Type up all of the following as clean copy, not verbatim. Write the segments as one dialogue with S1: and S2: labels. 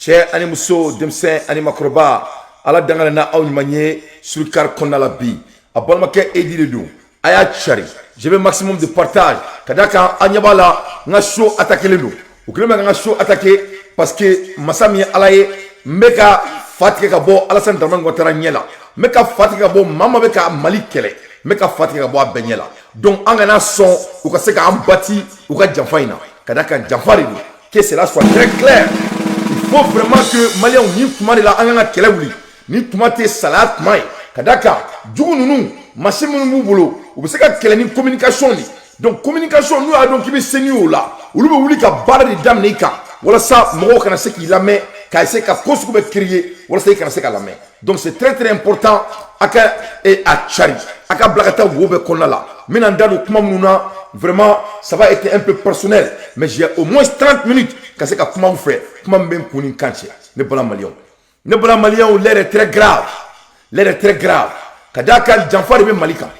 S1: Cɛ ani muso, denmisɛn ani makɔrɔba, Ala dangana na aw ɲuman ye surukari kɔnɔna la bi. A balimakɛ Edi de don. A y'a cari, je veux maximum de partage. Ka da kan, an ɲɛ b'a la, n ka show attaqué len don. U kɛlen bɛ ka n ka show attaqué parce que masa min ye Ala ye, n bɛ ka fa tigɛ ka bɔ Alassane Dramane Ouattara ɲɛ la, n bɛ ka fa tigɛ ka bɔ maa maa bɛ ka Mali kɛlɛ, n bɛ ka fa tigɛ ka bɔ a bɛɛ ɲɛ la. Donc an kana sɔn u ka se k'an bati u ka janfa in na. Ka da kan, janfa de don. Que cela soit très clair, il faut vraiment que Maliyɛnw, nin tuma de la an kan ka kɛlɛ wuli. Nin tuma tɛ salaya tuma ye. Ka da kan, jugu ninnu, machine minnu b'u bolo, u bɛ se ka kɛlɛ ni communication de. Donc communication, n'u y'a dɔn k'i bɛ se ni o la, olu bɛ wuli ka baara de daminɛ i kan walasa mɔgɔw kana se k'i lamɛn, ka essayer ka ko sugu bɛ créer walasa i kana se ka lamɛn. Donc c'est très très important, a ka a cari, a ka bila ka taa wo bɛɛ kɔnɔna la. N bɛna n da don kuma minnu na, vraiment ça va être un peu personnel, mais j'ai au moins 30 minutes ka se ka kuma aw fɛ, kuma min bɛ n kun ni n kan cɛ. Ne bala Maliyɛnw, ne bala Maliyɛnw, l'heure est très grave, l'heure est très grave. Ka d'a kan, janfa de bɛ Mali kan,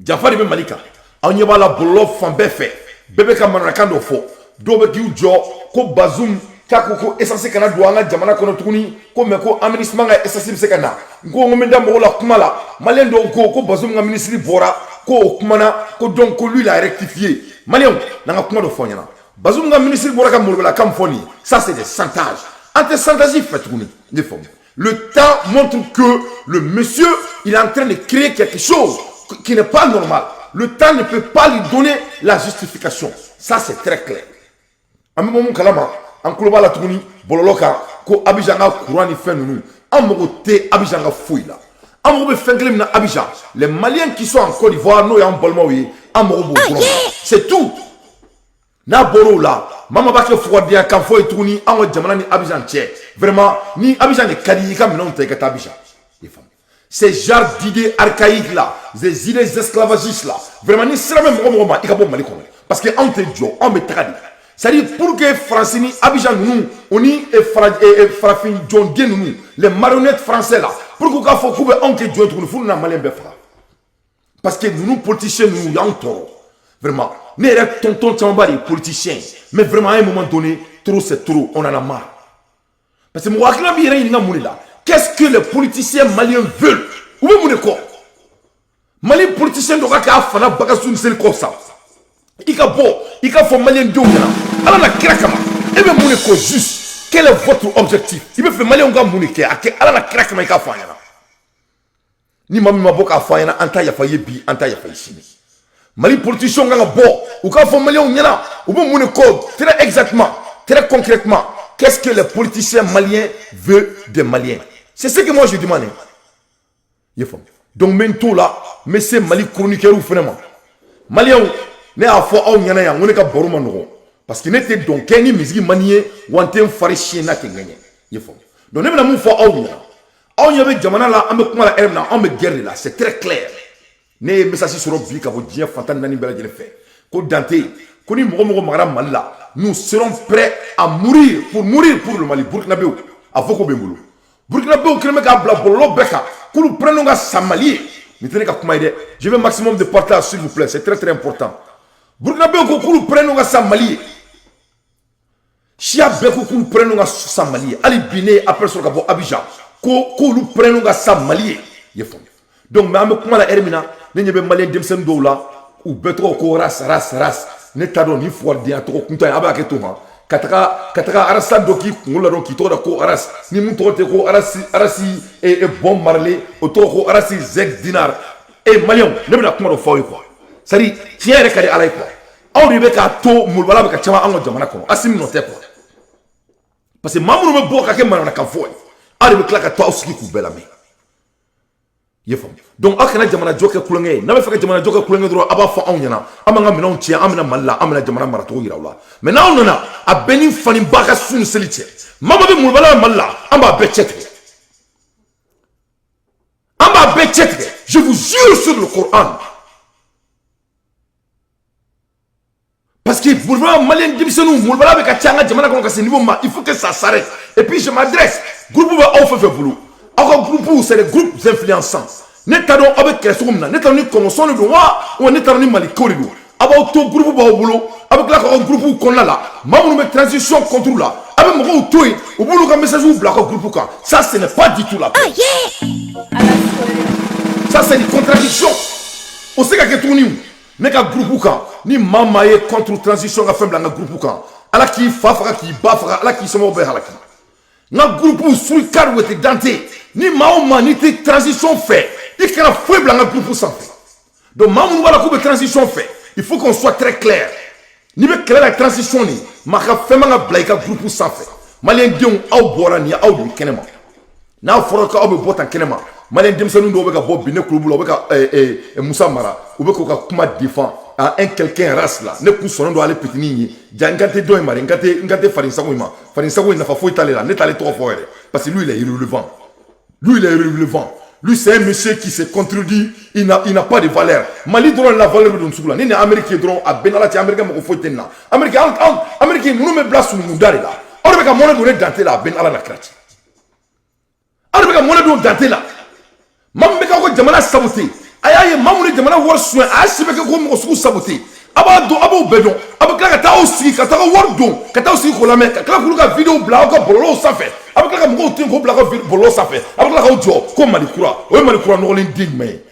S1: janfa de bɛ Mali kan. Aw ɲɛ b'a la, bɔlɔlɔ fan bɛɛ fɛ, bɛɛ bɛ ka manamanakan dɔ fɔ. Dɔw bɛ k'u jɔ ko Bazoum k'a ko ko essence kana don an ka jamana kɔnɔ tuguni, ko mais ko aménagement ka essence bɛ se ka na. N ko n bɛ da mɔgɔw la kuma la. Maliyɛn dɔw ko ko Bazoum ka ministre bɔra ko o kumana ko donc ko lui, il a rectifié. Maliyɛnw, n'an ka kuma dɔ fɔ ɲɛna, Bazoum ka ministre bɔra ka molobalakan fɔ nin ye, ça c'est des chantages. An tɛ chantage fɛ tuguni, ne faamu. Le temps montre que le monsieur, il est en train de créer quelque chose qui n'est pas normal. Le temps ne peut pas lui donner la justification, ça c'est très clair. An bɛ bɔ mun kalama? An tulo b'a la tuguni bɔlɔlɔ kan ko Abidjan ka courant ni fɛn ninnu. An mago tɛ Abidjan ka foyi la. An mago bɛ fɛn kelen min na Abidjan, les Maliens qui sont en Côte d'Ivoire, n'o y'an balimaw ye, an mago b'o dɔrɔn na, c'est tout. N'a bɔr'o la, maa maa b'a kɛ fugaridenya kan fɔ ye tuguni an ka jamana ni Abidjan cɛ. Vraiment, ni Abidjan de ka di, i ka minɛnw ta, i ka taa Abidjan. I faamu, ces genres d'idées archaïques là, ces idées esclavagistes là, vraiment ni sira bɛ mɔgɔ mɔgɔ ma, i ka bɔ Mali kɔnɔ, parce que anw tɛ jɔ, anw bɛ taga de. C'est à dire, pour que Faransi ni Abidjan ninnu, o ni farafin jɔnden ninnu, les marionnettes français là, pour que u k'a fɔ k'u bɛ anw kɛ jɔn tuguni, f'u nana Maliyɛn bɛɛ faga. Parce que ninnu politiciens ninnu, u y'anw tɔɔrɔ vraiment. Ne yɛrɛ tonton camanba de ye politicien, mais vraiment, à un moment donné, trop c'est trop, on en a marre. Parce que mɔgɔ hakilina b'i yɛrɛ ɲininka mun de la: qu'est-ce que les politiciens maliens veulent? U bɛ mun de kɔ? Mali politicien dɔ ka k'a fana bagasu ni seli kɔ sa, i ka bɔ i ka fɔ Maliyɛn denw ɲɛna, Ala na kira kama, e bɛ mun de kɔ juste? Quel est votre objectif? I bɛ fɛ Maliyɛnw ka mun de kɛ? A kɛ Ala na kira kama, i k'a fɔ an ɲɛna. Ni maa min ma bɔ k'a fɔ an ɲɛna, an t'a yafa i ye bi, an t'a yafa i sini. Mali politiciens kan ka bɔ, u k'a fɔ Maliyɛnw ɲɛna u bɛ mun de kɔ, très exactement, très concrètement. Qu'est-ce que les politiciens maliens veulent des Maliens? C'est ce que moi je demande, i ye faamu? Donc n bɛ n t'o la, n bɛ se Mali chroniqueurs fɛnɛ ma. Maliyɛnw, ne y'a fɔ aw ɲɛna yan ko ne ka baro ma nɔgɔn, parce que ne tɛ dɔn kɛ ni misigi man di ye, wa n tɛ n fari siɲɛ n'a tɛ ŋɛɲɛ, i ye faamu? Donc ne bɛna mun fɔ aw ɲɛna? Aw ɲɛ bɛ jamana la, an bɛ kuma la heure min na, anw bɛ guerre de la, c'est très clair. Ne ye message sɔrɔ bi ka bɔ diɲɛ fantan naani bɛɛ lajɛlen fɛ ko Dante ko ni mɔgɔ mɔgɔ magara Mali la, nous serons prêts à mourir pour mourir pour le Mali. Burkinabéw a fɔ ko bɛ n bolo, Burkinabéw kɛlen bɛ k'a bila bɔlɔlɔ bɛɛ kan k'olu prêt ka sa Mali ye. Nin tɛ ne ka kuma ye dɛ. Je veux maximum de partage, s'il vous plaît, c'est très très important. Burkinabéw ko k'olu prêt ka sa Mali ye, siya bɛɛ ko k'olu prêt ka sa Mali ye. Hali bi ne ye appel sɔrɔ ka bɔ Abidjan ko k'olu prêt ka sa Mali ye, i ye faamu? Donc mais an bɛ kuma la heure min na, ne ɲɛ bɛ Maliyɛn denmisɛnnin dɔw la, u bɛɛ tɔgɔ ko Ras Ras Ras. Ne t'a dɔn nin fugaridenya tɔgɔ kuntan ye. A b'a kɛ to ma ka taga arasa dɔ k'i kunkolo la dɔn k'i tɔgɔ da ko Aras. Ni mun tɔgɔ tɛ ko Arasi, Arasi Bɔn Marale, o tɔgɔ ko Arasi Zeg Dinar. E Maliyɛnw, ne bɛna kuma dɔ fɔ aw ye quoi. C'est à dire, tiɲɛ yɛrɛ ka di Ala ye quoi, aw de bɛ k'a to molobala bɛ ka caman an ka jamana kɔnɔ. Asimi nɔ tɛ quoi, parce que maa minnu bɛ bɔ ka kɛ manamanakan fɔ ye, aw de bɛ tila ka to aw sigi k'u bɛɛ lamɛn, i ye faamu? Donc aw kana jamana jɔ kɛ kulonkɛ ye. N'a bɛ fɛ ka jamana jɔ kɛ kulonkɛ dɔrɔn, a b'a fɔ anw ɲɛna, an b'an ka minɛnw cɛ, an bɛna Mali la, an bɛna jamana maracogo yira aw la. Mais n'aw nana, a bɛɛ ni faniba ka sun ni seli cɛ, maa maa bɛ molobala Mali la, an b'a bɛɛ cɛ tigɛ, an b'a bɛɛ cɛ tigɛ, je vous jure sur le Coran. Parce que molobala, Maliyɛn denmisɛnninw, molobala bɛ ka ca an ka jamana kɔnɔ ka se niveau ma, il faut que ça s'arrête. Et puis je m'adresse, groupe bɛ aw fɛn fɛn bolo, aw ka groupe, c'est des groupes influençants. Ne t'a dɔn aw bɛ kɛlɛ cogo min na, ne t'a dɔn ni kɔmɔsɔn de don wa, wa ne t'a dɔn ni maliko de don. Aw b'aw to groupe b'aw bolo, A bɛ tila k'aw ka groupe kɔnɔna la, maa minnu bɛ transition contre la, a bɛ mɔgɔw to yen, u b'olu ka message bila aw ka groupe kan. Ça, ce n'est pas du tout la paix. Ça, c'est une contradiction. O se ka kɛ tuguni. Ne ka groupe kan, ni maa maa ye contre transition ka fɛn bila n ka groupe kan, Ala k'i fa faga, k'i ba faga, Ala k'i somɔgɔw bɛɛ halaki. N ka groupe Surikar Wete Dante, ni maa o maa n'i tɛ transition fɛ, i kana foyi bila n ka groupe sanfɛ. Donc maa minnu b'a la k'u bɛ transition fɛ, il faut qu'on soit très clair. N'i bɛ kɛlɛ la transition nin, maa ka fɛn man ka bila i ka groupe sanfɛ. Maliyɛn denw, aw bɔra nin ye, aw de bɛ kɛnɛ ma. N'a fɔra ko aw bɛ bɔ tan kɛnɛ ma, maliyɛn denmisɛnnin dɔw bɛ ka bɔ bi, ne kulo b'u la, u bɛ ka Musa Mara, u bɛ k'u ka kuma défend à un quelqu'un race la. Ne kun sɔnnen don ale pitinin ye ja. N kan tɛ dɔ in ma dɛ, n kan tɛ farin sago in ma. Farin sago in, nafa foyi t'ale la. Ne t'ale tɔgɔ fɔ yɛrɛ, parce que lui, il est irrelevant. Lui, il est irrelevant. Lui, c'est un monsieur qui s'est contredit. Il n'a pas de valeur. Mali dɔrɔn la valeur bɛ don sugu la. Ni Amérique ye dɔrɔn, a bɛɛ n'Ala cɛ, Amérique mɔgɔ foyi tɛ nin na. Amérique, an Amérique ninnu bɛ bila sununkunda de la. Aw de bɛ ka mɔnɛ don ne Dante la, a bɛɛ n'Ala na kira cɛ. Aw de bɛ ka mɔnɛ don Dante la. Maa min bɛ k'aw ka jamana saboter, a y'a ye maa minnu ye jamana wari suɲɛ, a y'a si bɛ kɛ ko mɔgɔ sugu saboter. A b'a dɔn, a b'o bɛɛ dɔn. A bɛ tila ka taa aw sigi ka taa wari don, ka taa aw sigi k'o lamɛn, ka tila k'olu ka vidéo bila aw ka bɔlɔlɔw sanfɛ. A bɛ tila ka mɔgɔw to yen k'o bila aw ka bɔlɔlɔ sanfɛ. A bɛ tila k'aw jɔ ko Mali kura. O ye Mali kura nɔgɔlen den jumɛn ye?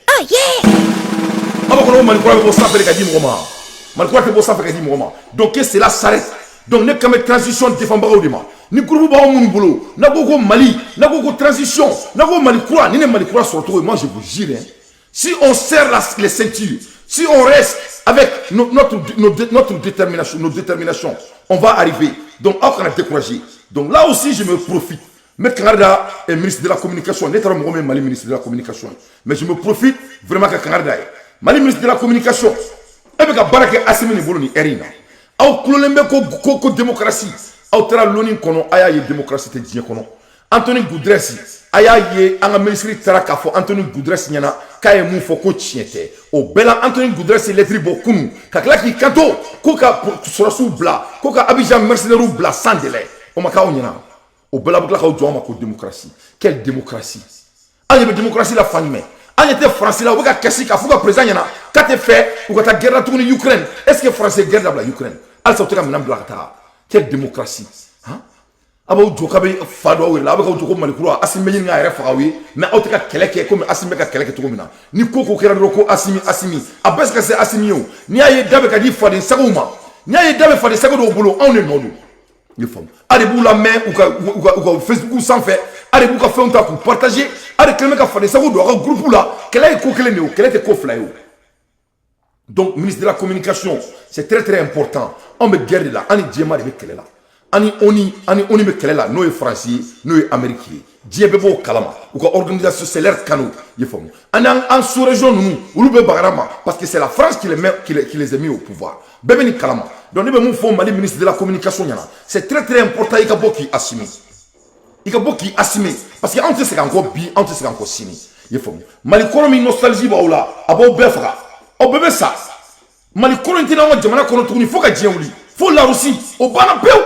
S1: Aw b'a kɔnɔ ko Mali kura bɛ bɔ sanfɛ de ka di mɔgɔ ma. Mali kura tɛ bɔ sanfɛ ka di mɔgɔ ma. Donc que cela s'arrête. Donc ne kan bɛ transition défendbagaw de ma. Ni groupe b'aw minnu bolo, n'a ko ko Mali, n'a ko ko transition, n'a ko Mali kura, ni ne Mali kura sɔrɔ cogo ye, moi je vous jure, hein, si on serre les ceintures, si on reste avec notre détermination, nos déterminations, on va arriver. Donc aw kana décourager. Donc là aussi, je me profite, n bɛ kangari da ministre de la Communication. Ne taara mɔgɔ min ye Mali ministre de la Communication, mais je me profite vraiment ka kangari da ye. Mali ministre de la Communication, e bɛ ka baara kɛ Asimi nin bolo nin heure in na. Aw kulolen bɛ ko démocratie. Aw taara loni kɔnɔ, a y'a ye démocratie tɛ diɲɛ kɔnɔ. Anthony Guterres, a y'a ye an ka ministre taara k'a fɔ Anthony Guterres ɲɛna k'a ye mun fɔ ko tiɲɛ tɛ. O bɛɛ la, Anthony Guterres ye lettre bɔ kunun ka tila k'i kanto ko ka sɔrɔsiw bila, ko ka Abidjan mercenaires bila sans délai. O ma k'aw ɲɛna. O bɛɛ la, a bɛ tila k'aw jɔ aw ma ko démocratie. Quelle démocratie? An ɲɛ bɛ démocratie la fan jumɛn? An ɲɛ tɛ Faransi la, u bɛ ka kɛsi k'a f'u ka président ɲɛna k'a tɛ fɛ u ka taa guerre la tuguni Ukraine. Est ce que Faransi ye guerre dabila Ukraine? Halisa u tɛ ka minɛn bila ka taga. Quelle démocratie, hein? A b'aw jɔ k'a bɛ fa dɔw yɛrɛ la, a bɛ k'aw jɔ ko Mali kura. Asimi bɛ ɲini k'a yɛrɛ faga aw ye, mais aw tɛ ka kɛlɛ kɛ komi Asimi bɛ ka kɛlɛ kɛ cogo min na. Ni ko ko kɛra dɔrɔn ko Asimi, Asimi, a bɛɛ se ka se Asimi ye. O n'i y'a ye da bɛ ka di faden sagaw ma, n'i y'a ye da bɛ faden sago dɔw bolo, anw de nɔ don. I ye faamu? A de b'u lamɛn u ka Facebook sanfɛ, a de b'u ka fɛnw ta k'u partager, a de kɛlen bɛ ka faden sago don aw ka groupe la. Kɛlɛ ye ko kelen de ye o, kɛlɛ tɛ ko fila ye o. Donc ministre de la Communication, c'est très très important. Anw bɛ guerre de la, an ni diɲɛma de bɛ kɛlɛ la. Ani ONU, ani ONU bɛ kɛlɛ la, n'o ye Faransi ye, n'o ye Amérique ye. Diɲɛ bɛɛ b'o kalama. U ka organisation, c'est leur canot. I ye faamu? Ani an sous région ninnu, olu bɛ bagara ma, parce que c'est la France qui les a mis au pouvoir. Bɛɛ bɛ nin kalama. Donc ne bɛ mun fɔ Mali ministre de la Communication ɲɛna? C'est très très important, i ka bɔ k'i assumer, i ka bɔ k'i assumer, parce que anw tɛ segin an kɔ bi, anw tɛ segin an kɔ sini. I ye faamu? Mali kɔrɔ min nostalgie b'aw la, a b'aw bɛɛ faga, aw bɛɛ bɛ sa. Mali kɔrɔ in tɛna an ka jamana kɔnɔ tuguni fo ka diɲɛ wuli, fo la Russie. O banna pewu.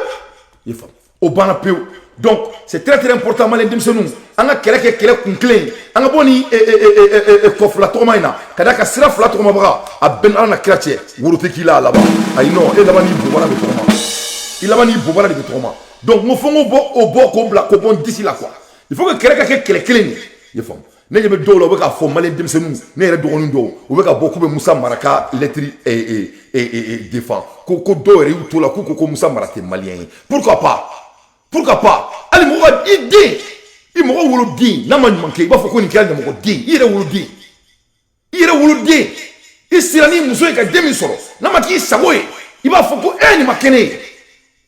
S1: I ye faamu? O banna pewu. Donc c'est très très important. Maliyɛn denmisɛnninw, an ka kɛlɛ kɛ kɛlɛ kun kelen ye. An ka bɔ ni kɔ fila tɔgɔma in na ka d'a kan sira fila tɔgɔmabaga, a bɛɛ ni Ala na kira cɛ, woro tɛ k'i la a laban. Ayi non, e laban n'i bobara bɛ tɔgɔma, i laban n'i bobara de bɛ tɔgɔma. Donc n ko fo n ko bɔ o bɔ k'o bila k'o bɔ n disi la quoi. Il faut que kɛlɛ ka kɛ kɛlɛ kelen de ye. I ye faamu? Ne ɲɛ bɛ dɔw la, u bɛ k'a fɔ maliyɛn denmisɛnninw, ne yɛrɛ dɔgɔnin dɔw, u bɛ ka bɔ k'u bɛ Musa Mara ka lettre défend, ko dɔw yɛrɛ y'u to la k'u ko ko Musa Mara tɛ maliyɛn ye. Pourquoi pas? Pourquoi pas? Hali mɔgɔ ka i den, i mɔgɔ woloden, n'a ma ɲuman kɛ, i b'a fɔ ko nin kɛra ɲamɔgɔden. I yɛrɛ woloden, i yɛrɛ woloden, i sera ni muso ye ka den min sɔrɔ, n'a ma k'i sago ye, i b'a fɔ ko e nin ma kɛ ne ye.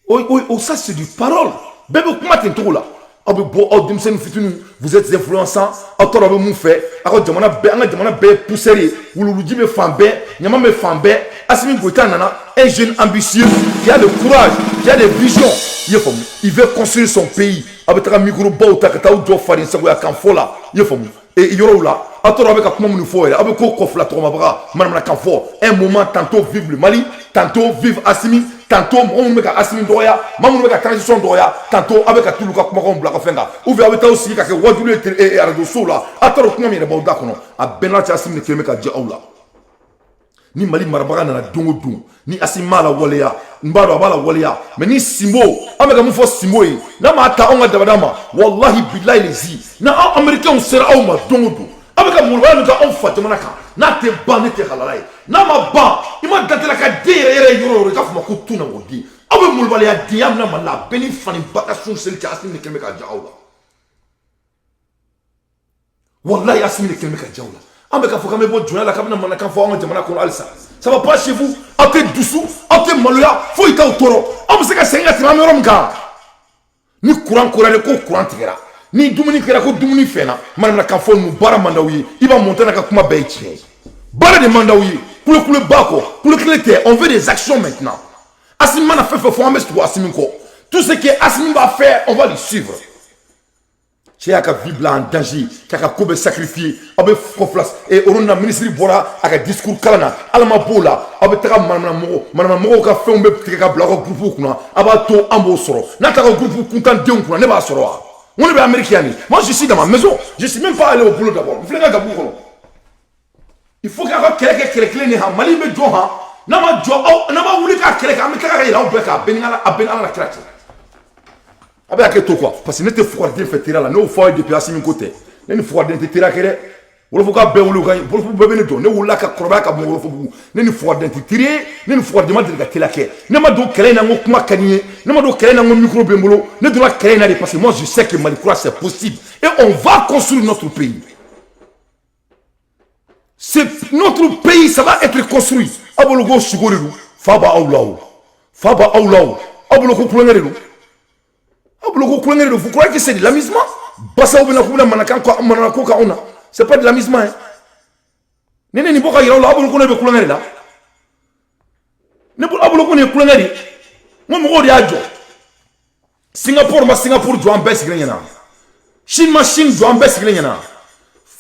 S1: O ça, c'est du parole. Bɛɛ bɛ kuma ten cogo la. Aw bɛ bɔ, aw denmisɛnnin fitininw, vous êtes influençants. Aw t'a dɔn aw bɛ mun fɛ. Aw ka jamana bɛɛ, an ka jamana bɛɛ ye poussière ye. Wuluwuluji bɛ fan bɛɛ, ɲama bɛ fan bɛɛ. Assimi Goïta nana, un jeune ambitieux qui a le courage, qui a des visions. I ye faamu? Il veut construire son pays. Aw bɛ taga micro baw ta ka taa aw jɔ faden sagoya kan fɔ la. I ye faamu? E yɔrɔw la, aw t'a dɔn aw bɛ ka kuma minnu fɔ yɛrɛ. Aw bɛ ko kɔ fila tɔgɔmabaga, manamanakan fɔ. Un moment, tantôt vive le Mali, tantôt vive Assimi, tantôt mɔgɔ minnu bɛ ka Assimi dɔgɔya, maa minnu bɛ ka transition dɔgɔya, tantôt aw bɛ ka t'olu ka kumakanw bila ka fɛn kan, ou bien aw bɛ taa aw sigi ka kɛ wajulu ye arajo sow la. Aw t'a dɔn kuma min yɛrɛ b'aw da kɔnɔ. A bɛɛ n'a cɛ, Assimi de kelen bɛ ka jɛ aw la. Ni Mali marabaga nana don o don, ni Asimi m'a la waleya, n b'a dɔn a b'a la waleya. Mais ni Sinbo, an bɛ ka mun fɔ Sinbo ye, n'a m'a ta anw ka dabada ma, wallahi bilahi lezi, n'a aw Américains sera aw ma don o don, aw bɛ ka molobaliya min kɛ anw fa jamana kan, n'a tɛ ban, ne tɛ halala ye. N'a ma ban, i ma dantɛla ka den yɛrɛ yɛrɛ yɔrɔ o yɔrɔ, i k'a fɔ ma ko tun na o den. Aw bɛ molobaliya denya min na Mali la, a bɛɛ ni fani ba ka sun seli cɛ, Asimi de kɛlen bɛ k'a ja aw la. Wallahi, Asimi de kɛlen bɛ ka ja aw la. An bɛ ka fɔ k'an bɛ bɔ jɔnya la, k'an bɛna mankan fɔ an ka jamana kɔnɔ halisa. Ça va pas chez vous. Aw tɛ dusu, aw tɛ maloya, foyi t'aw tɔɔrɔ. Aw bɛ se ka segin ka tɛmɛ an bɛ yɔrɔ min kan. Ni courant kora de, ko courant tigɛra, ni dumuni kɛra, ko dumuni fɛnna, manamanakan fɔ ninnu, baara man d'aw ye. I b'a Montana ka kuma bɛɛ ye tiɲɛ ye, baara de man d'aw ye. Kulekule ba kɔ, kulekule tɛ. On veut des actions maintenant. Asimi mana fɛn fɛn fɔ, an bɛ tugu Asimi kɔ. Tout ce que Asimi va faire, on va le suivre. Cɛ y'a ka vie bila en danger, k'a ka ko bɛɛ sacrifier. Aw bɛ kɔfila e olu na, ministre bɔra a ka discours kalan na, ala ma b'o la. Aw bɛ taga manamana mɔgɔw, manamana mɔgɔw ka fɛnw bɛ tigɛ ka bila aw ka groupe kunna. A b'a to an b'o sɔrɔ, n'a taga groupe kuntandenw kunna, ne b'a sɔrɔ wa? N ko ne bɛ Amérique yan nin. Moi, je suis dans ma maison, je suis même pas allé au boulot d'abord. N filɛ n ka gabugu kɔnɔ. Il faut k'a ka kɛlɛ kɛ, kɛlɛ kelen de han. Mali bɛ jɔ han, n'a ma jɔ, aw n'a ma wuli k'a kɛlɛ kɛ, an bɛ taga ka yɛlɛ aw bɛɛ kan. A bɛɛ ni Ala, a bɛɛ ni Ala la kira cɛ. A bɛ hakɛ to quoi, parce que ne tɛ fugariden fɛ teriya la. Ne y'o fɔ aw ye depuis Asimi ko tɛ. Ne ni fugariden tɛ teriya kɛ dɛ. Wolofo ka bɛɛ wuli, u ka wolofo bɛɛ bɛ ne dɔn. Ne wulila ka kɔrɔbaya ka bɔ Wolofobugu. Ne ni fugariden tɛ teri ye, ne ni fugariden ma deli ka teriya kɛ. Ne ma don kɛlɛ in na n ko kuma ka di n ye, ne ma don kɛlɛ in na n ko micro bɛ n bolo. Ne donna kɛlɛ in na de parce que moi, je sais que Mali kura, c'est possible et on va construire notre pays. C'est notre pays, ça va être construit. Aw bolo ko sogo de don, fa b'aw la o, fa b'aw la o. Aw bolo ko kulonkɛ de don, aw bolo ko kulonkɛ de don. Vous croyez que c'est de l'amusement? Basaw bɛna k'u bɛna manakan ko manana ko k'anw na. C'est pas de l'amusement, hein. Ni ne nin bɔ ka yira aw la, aw bolo ko ne bɛ kulonkɛ de la. Ne bolo, aw bolo ko nin ye kulonkɛ de ye. N ko mɔgɔw de y'a jɔ. Singapour ma Singapour jɔ an bɛɛ sigilen ɲɛna, Chine ma Chine jɔ an bɛɛ sigilen ɲɛna.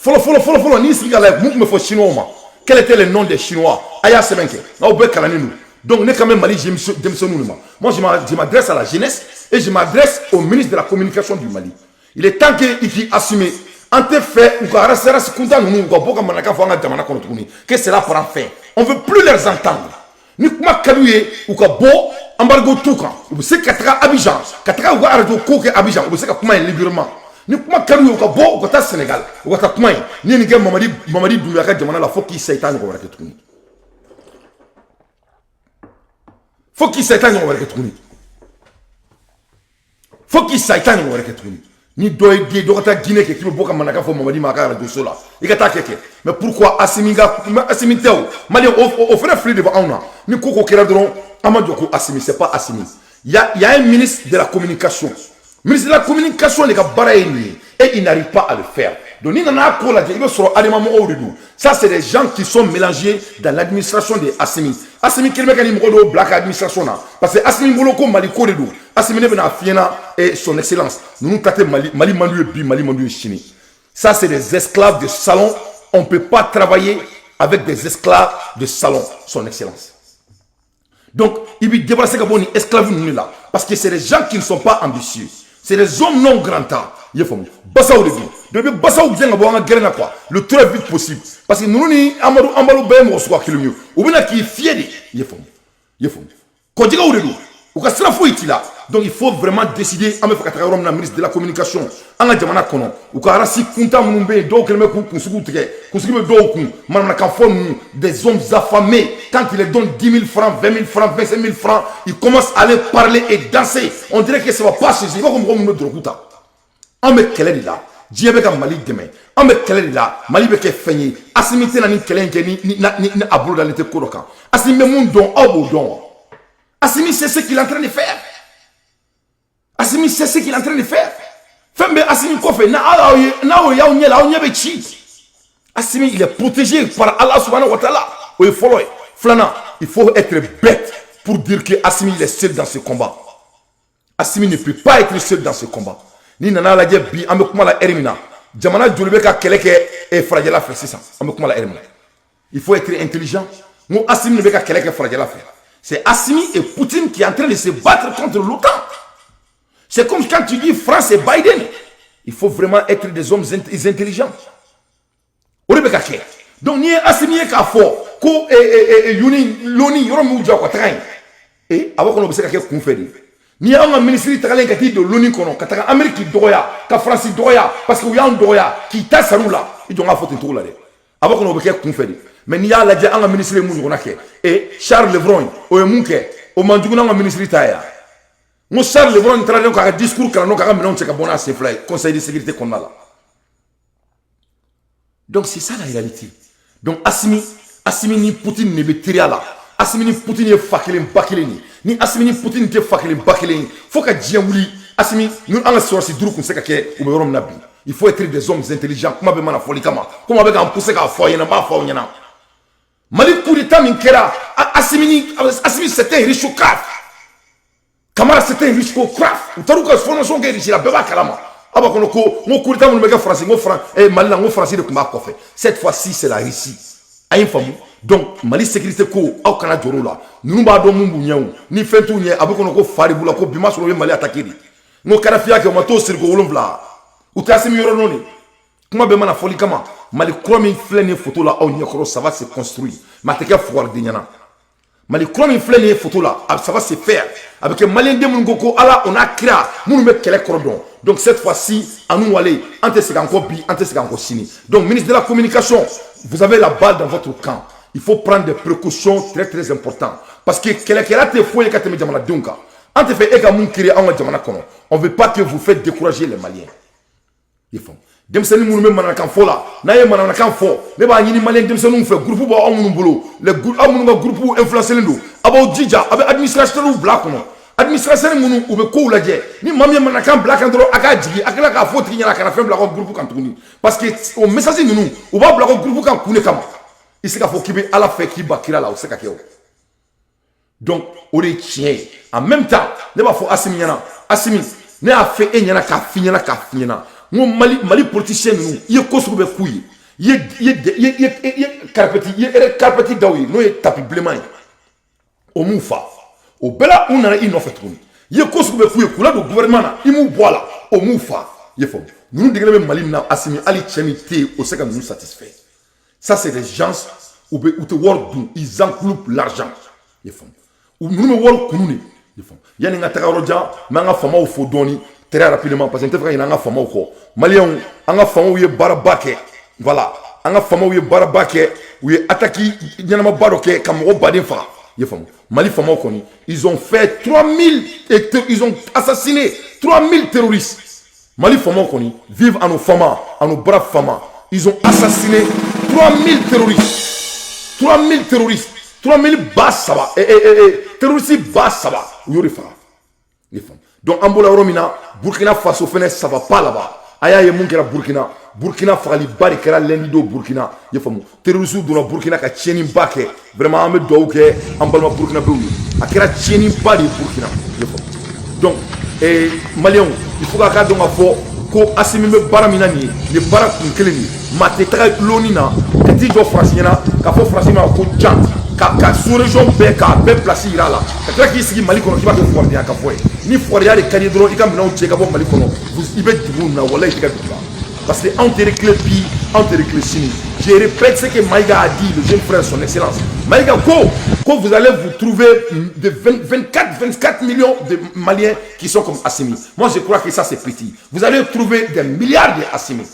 S1: Fɔlɔ fɔlɔ fɔlɔ fɔlɔ, n'i sigi ka lajɛ, mun tun bɛ fɔ Chinois ma? Quel était le nom des Chinois? A y'a sɛbɛn kɛ, n'aw bɛɛ kalannen don. Donc ne kan bɛ Mali denmisɛnninw de ma. Moi, je m'adresse à la jeunesse et je m'adresse au ministre de la Communication du Mali. Il est temps que i k'i assumer. An tɛ fɛ u ka race kuntan ninnu u ka bɔ ka manaka fɔ an ka jamana kɔnɔ tuguni, que cela prend fin. On veut plus les entendre. Ni kuma ka d'u ye, u ka bɔ, embargo t'u kan. U bɛ se ka taga Abidjan, ka taga u ka radio ko kɛ Abidjan, u bɛ se ka kuma yen librement. Ni kuma ka d'u ye, u ka bɔ, u ka taa Sénégal, u ka taa kuma yen. N'i ye nin kɛ Mamadi Doumbouya ka jamana la, fo k'i sa, i t'a ɲɔgɔn wɛrɛ kɛ tuguni. Fo k'i sa, i t'a ɲɔgɔn wɛrɛ kɛ tuguni. Fo k'i sa, i t'a ɲɔgɔn wɛrɛ kɛ tuguni. Ni dɔ ye den dɔ ka taa Guinée kɛ, k'i bɛ bɔ ka manaka fɔ Mamadi ma a ka radio so la, i ka taa kɛ kɛ. Mais pourquoi Asimi ka Asimi tɛ o Malien o fana fili de bɛ anw na. Ni ko ko kɛra dɔrɔn, an ma jɔ ko Asimi. C'est pas Asimi. Il y a un ministre de la Communication. Ministre de la Communication de ka baara ye nin ye et il n'arrive pas à le faire. Donc ni nana ko lajɛ, i bɛ sɔrɔ adama mɔgɔw de don. Ça, c'est des gens qui sont mélangés dans l'administration de Asimi. Asimi kelen bɛ ka nin mɔgɔ dɔw bila ka administration na, parce que Asimi bolo ko Mali ko de don. Asimi, ne bɛna f'i ɲɛna et son excellence, ninnu ta tɛ Mali. Mali man d'u ye bi, Mali man d'u ye sini. Ça, c'est des esclaves de salon. On peut pas travailler avec des esclaves de salon, son excellence. Donc i b'i débarrasser ka bɔ nin esclave ninnu de la, parce que c'est des gens qui ne sont pas ambitieux, c'est des hommes non grand temps. I ye faamu, basaw de don. Donc i bɛ basaw gɛn ka bɔ an ka gɛrɛn na quoi, le très vite possible, parce que ninnu ni Amadu Amadu bɛɛ ye mɔgɔ suguya kelen ye. U bɛna k'i fiyɛ de. I ye faamu, i ye faamu, kɔjɛgɛw de don, u ka sira foyi t'i la. Donc il faut vraiment décider an bɛ fɛ ka taga yɔrɔ min na. Ministre de la Communication, an ka jamana kɔnɔ, u ka race kuntan minnu bɛ yen, dɔw kɛlen bɛ k'u kunsigiw tigɛ, kunsigi bɛ dɔw kun, manamanakan fɔ ninnu, des hommes affamés. Quand il les donne 10 000 francs, 20 000 francs, 25 000 francs, ils commencent à aller parler et danser, on dirait que ça va pas chez eux. I b'a fɔ mɔgɔ minnu bɛ dɔrɔgu ta. An bɛ kɛlɛ de la, diɲɛ bɛ ka Mali dɛmɛ, an bɛ kɛlɛ de la, Mali bɛ kɛ fɛn ye. Asimi tɛna ni kɛlɛ in kɛ ni a bolo dalen tɛ ko dɔ kan. Asimi bɛ mun dɔn, aw b'o dɔn wa? Asimi sait ce qu'il est en train de faire. Asimi sait ce qu'il est en train de faire. Fɛn bɛ Asimi kɔfɛ, n'a y'aw ye, n'a y'aw ɲɛ la, aw ɲɛ bɛ ci. Asimi, il est protégé par Allah subhanahu wa ta'ala. O ye fɔlɔ ye. Filanan, il faut être bête pour dire que Asimi, il est seul dans ce combat. Asimi ne peut pas être seul dans ce combat. Ni nana lajɛ bi, an bɛ kuma la heure min na, jamana joli bɛ ka kɛlɛ kɛ farajɛla fɛ sisan? An bɛ kuma la heure min na, il faut être intelligent. N ko Asimi de bɛ ka kɛlɛ kɛ farajɛla fɛ. C'est Assimi et Poutine qui est en train de se battre contre l'OTAN. C'est comme quand tu dis France et Biden. Il faut vraiment être des hommes intelligents. O de bɛ ka kɛ. Donc n'i ye Assimi ye k'a fɔ ko yuni loni yɔrɔ min y'u diya, u ka taga yen. E a b'a kɔnɔ, o bɛ se ka kɛ kunfɛ de. N'i y'anw ka minisiri tagalen ka t'i don loni kɔnɔ, ka taga Amérique dɔgɔya, ka Faransi dɔgɔya, parce que u y'anw dɔgɔya, k'i ta sar'u la, i jɔ n k'a fɔ ten cogo la dɛ. A b'a kɔnɔ, o bɛ kɛ kunfɛ de. Mais n'i y'a lajɛ, an ka minisiri ye mun ɲɔgɔnna kɛ? E Charles Levron, o ye mun kɛ? O man jugu n'an ka minisiri ta ye yan. N ko Charles Levron taara k'a ka discours kalan, k'a ka minɛnw cɛ ka bɔ n'a sen fila ye Conseil de sécurité kɔnɔna la. Donc c'est ça la réalité. Donc Assimi, Assimi ni Poutine de bɛ teriya la. Assimi ni Poutine ye fa kelen ba kelen de. Ni Assimi ni Poutine tɛ fa kelen ba kelen ye, fo ka diɲɛ wuli, Assimi ni an ka sɔrɔsi duuru kun se ka kɛ u bɛ yɔrɔ min na bi. Il faut être des hommes intelligents. Kuma bɛ mana fɔli kama, komi a bɛ k'an pousser k'a fɔ aw ɲɛna, n b'a fɔ aw ɲɛna. Mali coup d'état min kɛra, Assimi ni Assimi, c'était un russocrate. Kamara, c'était un russocrate. U taar'u ka formation kɛ Russie la, bɛɛ b'a kalama. A b'a kɔnɔ ko n ko coup d'état minnu bɛ kɛ Faransi, n ko Faran Mali la, n ko Faransi de tun b'a kɔfɛ. Cette fois-ci, c'est la Russie. A ye n faamu. Donc Mali sécurité ko, aw kana jɔr'o la. Ninnu b'a dɔn mun b'u ɲɛ. O ni fɛn t'u ɲɛ, a bɛ kɔnɔ ko fa de b'u la, ko bi ma sɔrɔ u ye Mali attaqué de. N ko Kadafi y'a kɛ, o ma t'o siri ko 7, u tɛ Assimi yɔrɔ dɔn de. Kuma bɛɛ mana fɔli kama, Mali kura min filɛ nin ye photo la aw ɲɛkɔrɔ, ça va se construire, mais a tɛ kɛ fugariden ɲɛna. Mali kura min filɛ nin ye photo la, ça va se faire. A bɛ kɛ maliyɛn den minnu ko ko Ala, o n'a kira, minnu bɛ kɛlɛ kɔrɔ dɔn. Donc cette fois-ci, an n'u wale, an tɛ segin an kɔ bi, an tɛ segin an kɔ sini. Donc ministre de la Communication, vous avez la balle dans votre camp. Il faut prendre des précautions très très importantes, parce que kɛlɛkɛla tɛ foyi ye ka tɛmɛ jamanadenw kan. An tɛ fɛ e ka mun créer anw ka jamana kɔnɔ. On veut pas que vous faites décourager les Maliens. I faamu? Denmisɛnnin minnu bɛ mananakan fɔ la, n'a ye mananakan fɔ, ne b'a ɲini maliyɛn denmisɛnninw fɛ, groupe b'aw minnu bolo, les aw minnu ka groupe influencé don, a b'aw jija, a bɛ administrateurs bila a kɔnɔ, administrateur minnu u bɛ kow lajɛ. Ni maa min ye mananakan bila kan dɔrɔn, a k'a jigin, a tila k'a fɔ o tigi ɲɛna a kana fɛn bila aw ka groupe kan tuguni, parce que o message ninnu, u b'a bila aw ka groupe kan kun de kama. I se k'a fɔ k'i bɛ Ala fɛ, k'i ba kira la, o tɛ se ka kɛ o. Donc o de ye tiɲɛ ye. En même temps, ne b'a fɔ Assimi ɲɛna, Assimi, ne y'a fɛ e ɲɛna, k'a f'i ɲɛna, k'a f'i ɲɛna, n ko Mali politicien ninnu, i ye ko sugu bɛɛ k'u ye, i ye carpet, i ye carpet d'aw ye, n'o ye tapis bilenman ye, o m'u fa. O bɛɛ la, u nana i nɔfɛ tuguni. I ye ko sugu bɛɛ k'u ye k'u ladon gouvernement na, i m'u bɔ a la, o m'u fa. I ye faamu? Ninnu degelen bɛ Mali min na, Assimi, hali cɛ min tɛ yen, o se ka ninnu satisfait. Ça, c'est des gens, u bɛ, u tɛ wari dun, ils engloutent l'argent. I ye faamu? Ninnu bɛ wari kunu de. I ye faamu? Yanni n ka taga yɔrɔ jan, n bɛ an ka faamaw fo dɔɔni très rapidement, parce que n tɛ fɛ ka ɲinɛ an ka faamaw kɔ. Maliyɛnw, an ka faamaw ye baaraba kɛ. Voilà, an ka faamaw ye baaraba kɛ. U ye attaque ɲɛnamaba dɔ kɛ ka mɔgɔ baden faga. I ye faamu? Mali faamaw kɔni, ils ont fait 3000, ils ont assassiné 3000 terroristes. Mali faamaw kɔni, vive à nos faama, à nos braves faama. Ils ont assassiné 3000 terroristes, 3000 terroristes, 3000 3,000 terroriste 3000, u y'o de faga. I ye faamu? Donc an bɔra yɔrɔ min na, Burkina Faso fɛnɛ, ça va pas là-bas. A y'a ye mun kɛra Burkina. Burkina, fagaliba de kɛra lundi don Burkina. I ye faamu? Terroriste donna Burkina ka tiɲɛniba kɛ. Vraiment, an bɛ dugawu kɛ an balima burkinabɛw ye. A kɛra tiɲɛniba de ye Burkina. I ye faamu? Donc maliyɛnw, il faut k'a dɔn k'a fɔ ko Assimi bɛ baara min na nin ye, nin ye baara kun kelen de ye. Maa tɛ taga loni na ka t'i jɔ Faransi ɲɛna k'a fɔ Faransi ma ko jan ka sous région bɛɛ, k'a bɛɛ place yira a la, ka tila k'i sigi Mali kɔnɔ k'i b'a kɛ fugariya ka fɔ ye. Ni fugariya de ka di dɔrɔn, i ka minɛnw cɛ ka bɔ Mali kɔnɔ, i bɛ dugu na, walayi, i tɛ ka dugu la, parce que anw tɛ reculer bi, anw tɛ reculer sini. Je répète ce que Maïga a dit, le jeune frère, son excellence Maïga, ko vous allez vous trouver de 20, 24 24 millions de Maliens qui sont comme Assimi. Moi, je crois que ça, c'est petit. Vous allez trouver des milliards de Assimi.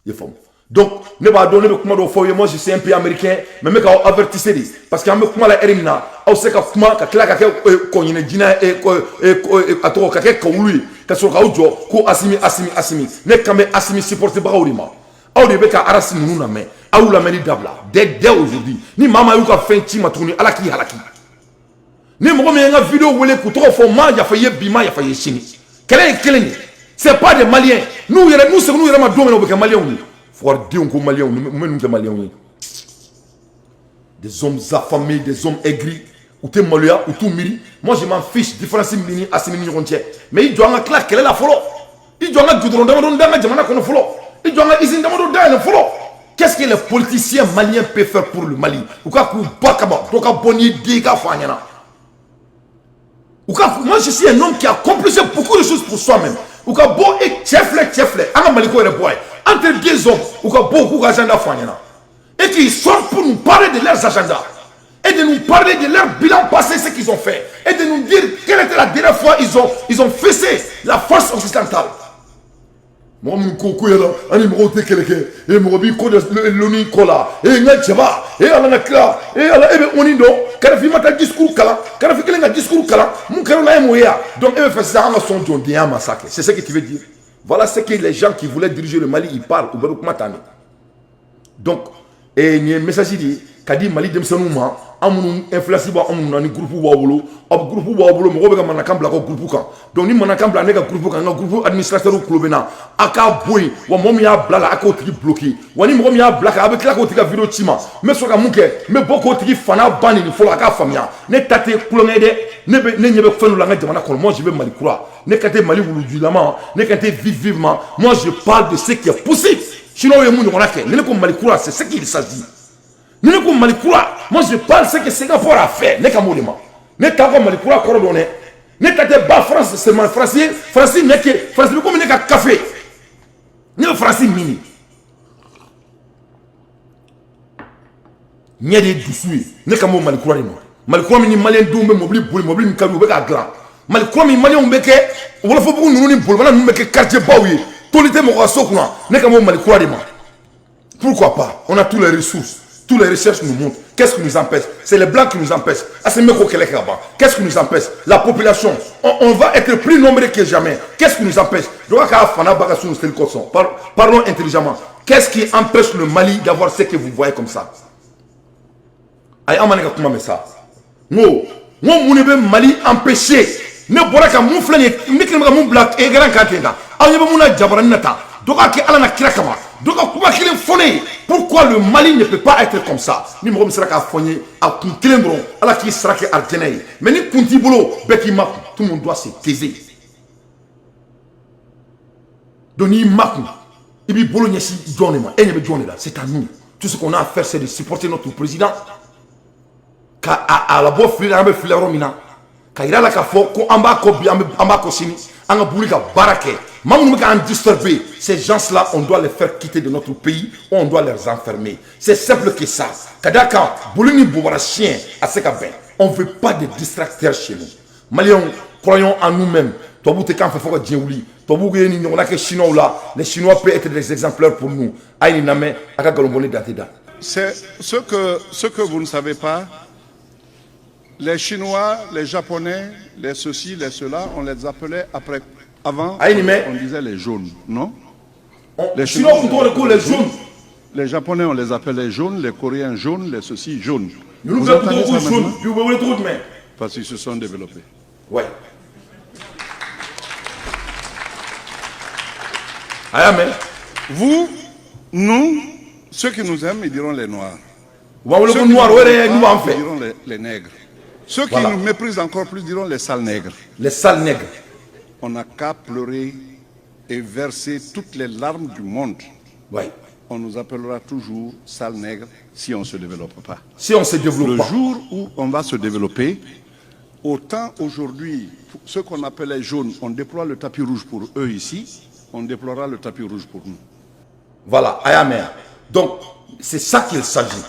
S1: I ye faamu? Donc ne b'a dɔn, ne bɛ kuma dɔw fɔ aw ye. Moi, je suis un pays américain, mais n bɛ k'aw avertissez de, parce que an bɛ kuma la heure min na, aw se ka kuma ka tila ka kɛ kɔɲinɛ jinɛ, a tɔgɔ ka kɛ kawulu ye, ka sɔrɔ k'aw jɔ ko Assimi, Assimi, Assimi. Ne kan bɛ Assimi supporter bagaw de ma. Aw de bɛ ka arasi ninnu lamɛn, aw lamɛnni dabila dès aujourd'hui. Ni maa maa y'u ka fɛn ci ma tuguni, Ala k'i halaki. Ni mɔgɔ min ye n ka vidéo wele k'u tɔgɔ fɔ, ma yafa i ye bi, ma yafa i ye sini. Kɛlɛ ye kelen ye. C'est pas des Maliens. N'u yɛrɛ n'u seginn'u yɛrɛ ma don min na, u bɛ kɛ Malienw ye. Fugaridenw ko Malienw, mun bɛ ninnu kɛ Malienw ye? Des hommes affamés, des hommes aigris. U tɛ maloya, u t'u miiri. Moi, je m'en fiche, différence min ni Assimi ni ɲɔgɔn cɛ, mais i jɔ, an ka tila kɛlɛ la fɔlɔ. I jɔ, an ka goudron damadɔ d'an ka jamana kɔnɔ fɔlɔ. I jɔ, an ka usine damadɔ dayɛlɛ fɔlɔ. Qu'est-ce que les politiciens maliens peuvent faire pour le Mali? U ka k'u ba kama, dɔ ka bɔ n'i den, i k'a fɔ an ɲɛna. U ka, moi, je suis un homme qui a accompli beaucoup de choses pour soi-même. U ka bɔ, e cɛ filɛ, cɛ filɛ, an ka Maliko yɛrɛ bɔ a ye. Entre deux hommes, u ka bɔ, u k'u ka agenda fɔ an ɲɛna. E Et qu'ils sortent pour nous parler de leurs agendas et de nous parler de leur bilan passé, ce qu'ils ont fait, et de nous dire quelle était la dernière fois ils ont fessé la force occidentale. Mɔgɔ minnu ko ko yala an ni mɔgɔw tɛ kɛlɛ kɛ, e mɔgɔ b'i kɔ da loni kɔ la, e n ka cɛba, e Ala na kira, e Ala, e bɛ ONU dɔn. Kadafi ma taa discours kalan, Kadafi kelen ka discours kalan, mun kɛra o la, e m'o ye wa? Donc e bɛ fɛ sisan an ka sɔn jɔndenya ma sa kɛ, c'est ce que tu veux dire? Voilà ce que les gens qui voulaient diriger le Mali, ils parlent, u bɛɛ bɛ kuma tan de. Donc nin ye message de ye ka di Mali denmisɛnninw ma. An minnu influence b'anw minnu na, ni groupe b'aw bolo, aw groupe b'aw bolo, mɔgɔw bɛ ka mankan bila ka groupe kan. Donc ni mankan bila ne ka groupe kan, n ka groupe administrateur tulo bɛ na, a k'a bɔ yen. Wa mɔgɔ min y'a bila la, a k'o tigi bloquer. Wa ni mɔgɔ min y'a bila kan, a bɛ tila k'o tigi ka vidéo ci ma. N bɛ sɔrɔ ka mun kɛ? N bɛ bɔ k'o tigi fana ba nin fɔlɔ. A k'a faamuya, ne ta tɛ kulonkɛ ye dɛ. Ne bɛ ne ɲɛ bɛ fɛn dɔ la n ka jamana kɔnɔ. Moi, je veux Mali kura. Ne kan tɛ Mali wulujulama, ne kan tɛ vive vivement. Moi, je parle de ce qui est possible. Sinon ye mun ɲɔgɔnna kɛ? Ni ne ko Mali kura, c'est ce qu'il s'agit. Ni ne ko Mali kura, moi, je parle ce que Singapour a fait. Ne ka m'o de ma. Ne t'a ka Mali kura kɔrɔ dɔn dɛ. Ne ta tɛ ba France seulement. France, France ne kɛ France bɛ komi ne ka café. Ne bɛ France min ɲɛ de ye dusu ye. Ne ka m'o Mali kura de ma. Mali kura min ni maliyɛn denw bɛ mobili boli, mobili min ka di u bɛ k'a dilan. Mali kura min maliyɛnw bɛ kɛ Wɔlɔfɔbugu ninnu ni bolibana ninnu bɛ kɛ quartier baw ye, toli tɛ mɔgɔ ka so kunna. Ne ka m'o Mali kura de ma. Pourquoi pas? On a toutes les ressources. Toutes les recherches nous montrent. Qu'est-ce qui nous empêche? C'est les Blancs qui nous empêchent. Qu'est-ce qui nous empêche? La population. On va être plus nombreux que jamais. Qu'est-ce qui nous empêche? Parlons intelligemment. Qu'est-ce qui empêche le Mali d'avoir ce que vous voyez comme ça? Ayi, an ma ne ka kuma mɛn sa. N ko n ko mun de bɛ Mali empêcher? Ne bɔra ka mun filɛ nin ye, ne kelen bɛ ka mun bila écran kan ten tan, aw ɲɛ bɛ mun na jabaranin na tan. Dɔ k'a kɛ Ala na kira kama, dɔ ka kuma kelen fɔ ne ye: pourquoi le Mali ne peut pas être comme ça? Ni mɔgɔ min sera k'a fɔ n ye a kun kelen dɔrɔn, Ala k'i sara kɛ arijɛnɛ ye. Mais ni kun t'i bolo, bɛɛ k'i makun. Tout le monde doit se taiser. Donc n'i makun, i b'i bolo ɲɛsin jɔn de ma? E ɲɛ bɛ jɔn de la? C'est à nous. Tout ce qu'on a à faire, c'est de supporter notre président, ka a labɔ fili la. An bɛ fili yɔrɔ min na, ka yira la k'a fɔ ko an b'a kɔ bi, an b'a kɔ sini, an ka boli ka baara kɛ. Maa minnu bɛ k'an disturber, ces gens-là, on doit les faire quitter de notre pays ou on doit les enfermer. C'est simple que ça. Ka d'a kan boli ni bobara siɲɛ a se ka bɛn. On veut pas de distracteurs chez nous. Maliens, croyons en nous-mêmes. Tubabuw tɛ k'an fɛ fo ka diɲɛ wuli. Tubabuw ye nin ɲɔgɔnna kɛ Chinois la. Les Chinois peuvent être des exemplaires pour nous. A ye nin lamɛn, a ka nkalon bɔ ne da tɛ da.
S2: C'est ce que vous ne savez pas. Les Chinois, les Japonais, les ceci, les cela, on les appelait après. Avant,
S1: Aïe, mais-
S2: on disait les jaunes, non?
S1: Les Chinois tun tɔgɔ de ko les jaunes.
S2: Les Japonais, on les appelait jaunes, les Coréens jaunes, les ceci jaunes.
S1: Ninnu
S2: Vous
S1: bɛɛ tun
S2: entendez
S1: tɔgɔ ko
S2: ça
S1: jaune.
S2: maintenant?
S1: Bi u bɛ wele cogo jumɛn?
S2: Parce qu'ils se sont développés.
S1: Ouais, a y'a mɛn.
S2: Vous, nous, ceux qui nous aiment, ils diront les noirs.
S1: U b'an wele
S2: Ceux
S1: ko
S2: qui
S1: noir,
S2: nous
S1: o yɛrɛ
S2: aiment
S1: n'u
S2: pas,
S1: b'an
S2: ils
S1: fɛ.
S2: diront les nègres. Ceux qui
S1: Voilà.
S2: nous méprisent encore plus diront les sales nègres.
S1: Les sales nègres.
S2: On n'a qu'à pleurer et verser toutes les larmes du monde. On nous appellera toujours sales nègres si on ne se développe pas.
S1: Si on se développe
S2: Le
S1: pas.
S2: jour où on va se développer, autant aujourd'hui, ceux qu'on appelait jaunes, on déploie le tapis rouge pour eux ici, on déploiera le tapis rouge pour nous.
S1: Voilà, a y'a mɛn. Donc c'est ça qu'il s'agit.